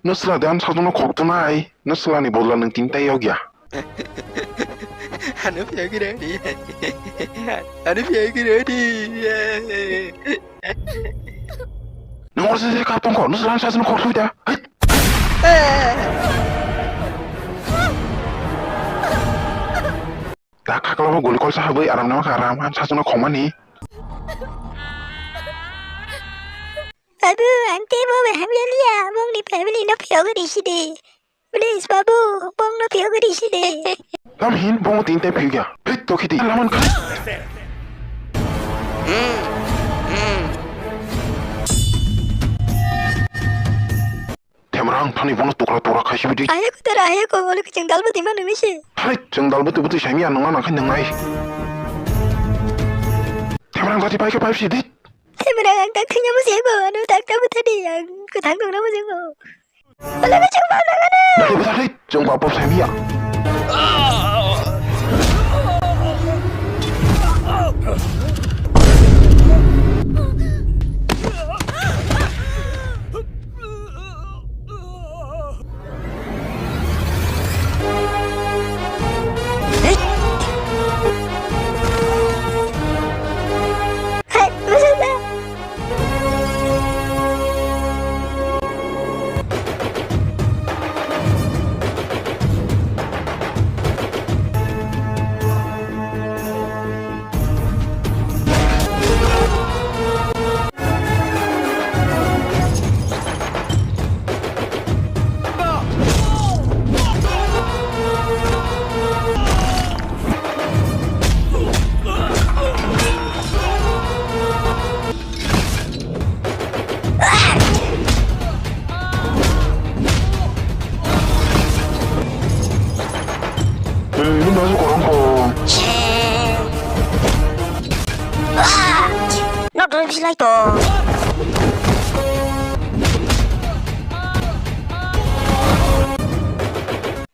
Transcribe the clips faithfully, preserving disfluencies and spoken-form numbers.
Nwsla de ang sajwkno khok tunai, nwslani bodol nwng tini tai yokya. Ano phiyok ready. Ano phiyok ready. Nwng oro se kap tongkho, nwsla ang sajwkno khok sui da. Hai. Da khakla bo guli kolsa habwi aram nama kha aram, ang sajwkno khokmani. Babu, ang tei bo hamya liya, bongni family no phiyogwi risi de. Please, babu, bongno phiyogwi risi de. Tam hin, bongo tin tai phiyogya. Hei, to khiti, laman kha. Themrang thani bono tukra tukra khaisi bidi. Ayo kutara, ayo ko, olo kiching dal bati manu mise. Hai, chwng dal bati bati saimi ya nungna nangkhe nungnai. Themrang bati pai khe pai si di. Themrang ang tak thungya mo sego, ano tak ta butha di, ang kwthang tongna mo sego. Wala na chwng ba na gane. Dati butha di, chwng ba pop saimi ya. Hey, ini masuk orang kong. Nok dol bisi lai tong.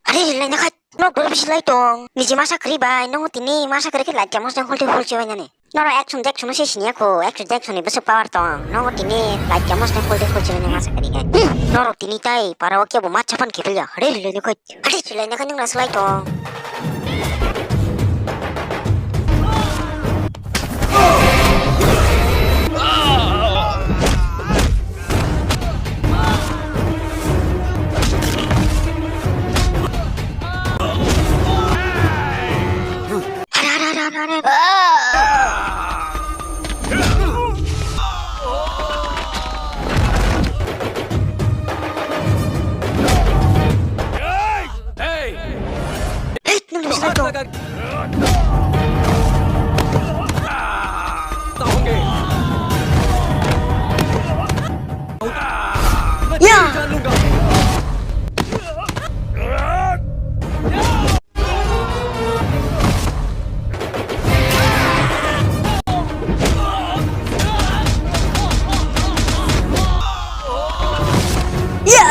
Are, lai na khat. Nok dol bisi lai tong. Niji masa kwrwi bai, nongo tini masa kwrwi khe light chamos jang holte hol chibai nani. Noro action Jackson se siniya kho, action Jackson ni bwswk power tong. Nongo tini light chamos jang holte hol chibai nani masa kwrwi khe. Noro tini tai para o kebo ma chapan khe pilya. Are, lai na khat. Are, lai na khat, nung na slai tong. Hey! Hey! Hey, nung ni slai tong. Ya! Ya!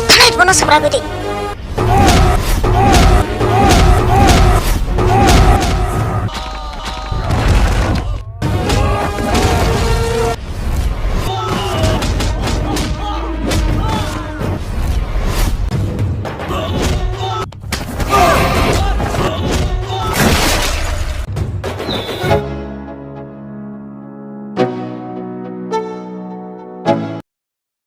Thai, bono swpra gudi.